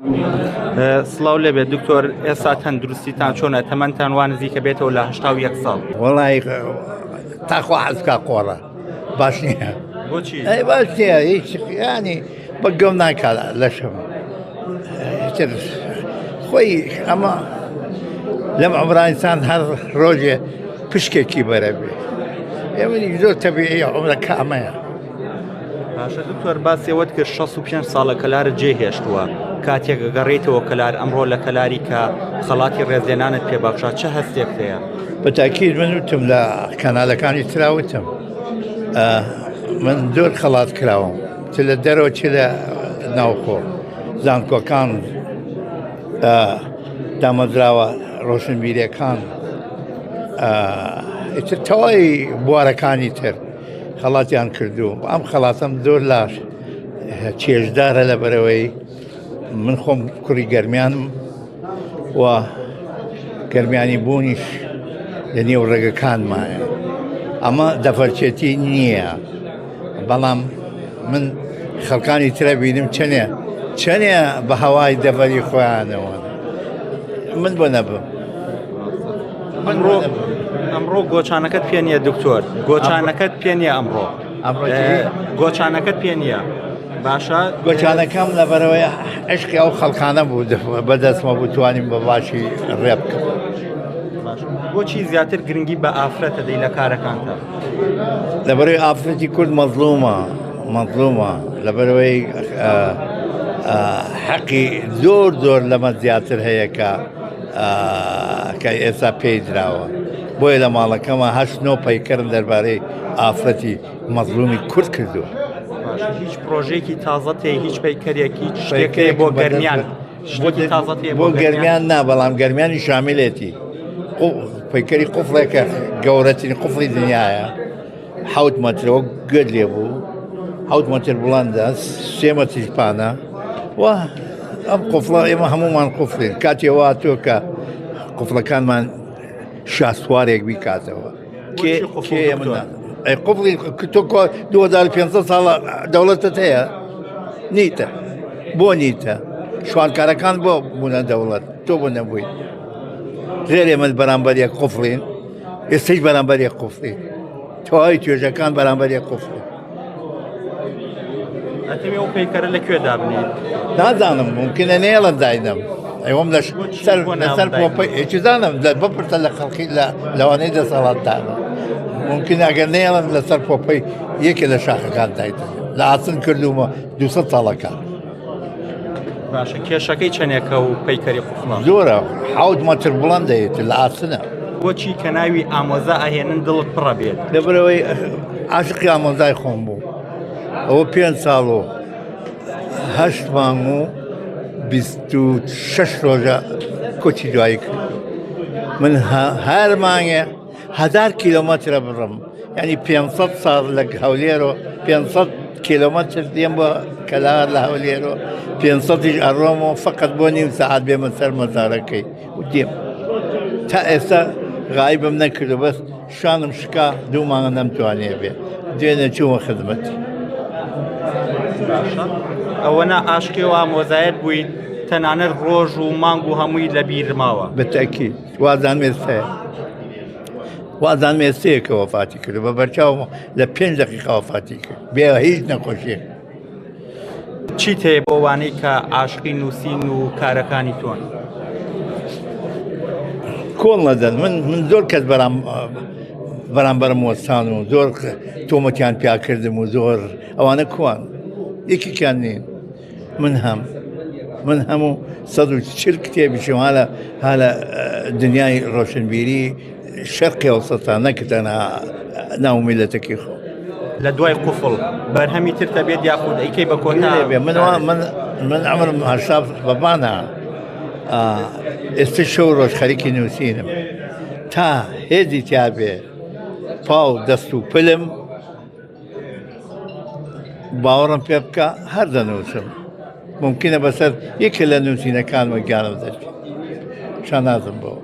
سڵاو لێبێت دکتۆر، ئێستا تەندروستیتان چۆنە؟ تەمەنتان وا نزیکە بێتەوە لە 81 ساڵ. وەڵی تاخوا حەزکا قۆڕە باش نییە. بۆچی؟ ئەی باش نییە هیچ، ینی بە گەم ناکات لەشم تر خۆی. ئەمە لەم عمرانسان هەر ڕۆژێ پشکێکی بەرە بێ، ئێمە زۆر تەبیعی عمرەکە ئەمەیە. باشە دکتۆر، باسی ئەوەت کرد 65 ساڵە کەلارت جێ هێشتووە، کاتێک گەڕێیتەوە کەلار، ئەمڕۆ لە کەلاری کە خەڵاتی ڕێزلێنانت پێبەخشا، چه هەستێک هەیە؟ بەتاکیل من وتم لە کەنالەکانی تراوتم، من زۆر خەڵات کراوم، چ لە دەرەوە چ لە ناوخۆ، زانکۆکان، دامەزراوە ڕۆشنبیرەکان، ئیتر تەواوی بوارەکانی تر خەڵاتیان کردووم. ئەم خەڵاتم زۆر لاش چێژدارە، لە بەرەوەی من خۆم کوڕی گەرمیانم و گەرمیانی بوونیش لە نێو ڕێگەکانمایە. ئەمە دەفەرچێتی نییە، بەڵام من خەڵکانی ترە بینم چەنێ چەنێ بە هەوای دەڤەری خۆیانەوە، من بۆ نەبم. ئەمڕۆ گۆچانەکەت پێ نییە دکتۆر، گۆچانەکەت پێ نییە ئەمڕۆ، گۆچانەکەت پێ نییە. باشە، گۆچانەکەم لەبەرەوەی عشقی ئەو خەڵکانە بوو بەدەستمە بوو، توانیم بە باشی ڕێ بکەم. بۆچی زیاتر گرنگی بە ئافرەتە دەی لە کارەکانتە؟ لەبەرەوەی ئافرەتی کورد مەظلومە، مەظلومە، لەبەرەوەی حەقی زۆر زۆر لەمە زیاتر هەیە کە ئێستا پێی دراوە. بۆیە لە ماڵەکەمە هەشت نۆ پەیکەرم دەربارەی ئافرەتی مەظلومی کورد کردووە. هیچ پرۆژێکی تازە تێ، هیچ پەیکەرێک، هیچ شتێک بۆ گەرمیان؟ شتێکی تازە تێ بۆ گەرمیان؟ نا، بەڵام گەرمیانی شاملێتی. پەیکەری قفڵێکە، گەورەترین قفڵی دنیاە، 7 مەترەوە گوێت لێ بوو، 7 مەتر بڵندە، 3 مەتریش پانە. و ئەم قفڵە، ئێمە هەمومان قفڵین، کاتێ وا تۆ کە قفڵەکانمان شاسوارێک بیکاتەوە. کێ ئەی قفڵی تۆ 2500 ساڵە دەوڵەتت هەیە نیتە، بۆ نیتە؟ شوانکارەکان بۆ بوونە دەوڵەت، تۆ بۆ نەبووی؟ غێرێ من بەرامبەر یەک قفڵین، ئێستش بەرامبەر یەک قفڵین، تەواوی توێژەکان بەرامبەر یەک قفڵین. ئەتەوێ ئەو پەیکەرە لە کوێ دابنێیت؟ نازانم، ممکنە نێڵم داینەم. ئەوم لە سەر لەسەر پۆپەی چزانم، لە بپرسە لە خەڵکی، لە لەوانەیە دەسەڵاتدارن. ممکن ئەگەر نێڵم لەسەر پۆپەی یەکێ لە شاخەکان دایتن، لە ئاسن کردومە 200 ساڵەکان. باشە، کێشەکەی چەندێکە و پەیکەری قوفڵە؟ زۆرە، 7 مەتر بڵند دەیێت، لە ئاسنە. بۆچی کە ناوی ئامۆزا ئەهێنن دڵت پڕە بێت؟ لەبەرەوەی عاشقی ئامۆزای خۆم بوو. ئەوە 5 ساڵ و 8 مانگ و 26 ڕۆژە کۆچی دوایی کرد. من هەر مانگێ 1000 کیلۆمەترە بڕم، ینی 500 ساڵ لە هەولێرۆ 500 کیلۆمەتر دێم بۆ کەلار، لە هەولێرۆ 500یش ئەڕۆمەوە، فقط بۆ نیو سەعات بێمە سەر مەزارەکەی و دێم. تا ئێستا غایبم نەکردو، بەس شانم شکا، دوو مانگە نەمتوانێ بێ. دوێنێ چوومە خدمەتی. باشە، ئەوە نا ئاشقی و ئامۆزایەت بوویت، تەنانەت ڕۆژ و مانگ و هەمووی لە بیر ماوە؟ بەتەکی وازانم ئێستایە، وازانم ئێستەیە کە وەفاتی کرد، بە بەرچاو لە 5 دقیقە وەفاتی کرد، بێ هیچ نەخۆشیەک. چیت هەیە بۆ وانەی کە عاشقی نووسین و کارەکانی تۆن؟ کۆڵ نەدەن. من زۆر کەس بەرام بەرامبەرم وەستان و زۆر تۆمەتیان پیاکردم و زۆر ئەوانە، کوان؟ یەکێکیان نین. من هەم من هەموو 140 کتێبیشم هالە هالە دنیای ڕۆشنبیری شەرقی ئەوسەتا، نەکە تەنها ناو میلەتەکەی خۆ. لە دوای قوفڵ بەرهەمی تر دەبێت یاخود ئەیکەی بە کۆتا؟ بێ من من من عمرم هەشتا بەبانە، ئێستا شەو ڕۆژ خەریکی نووسینم تا هێزی تیا بێ، پاو دەست و پلم. باوەڕم پێ بکە هەر دەنووسم. ممکنە بەسەر یەکێ لە نووسینەکانمە گیانم دەرچێت. شانازم بەوە.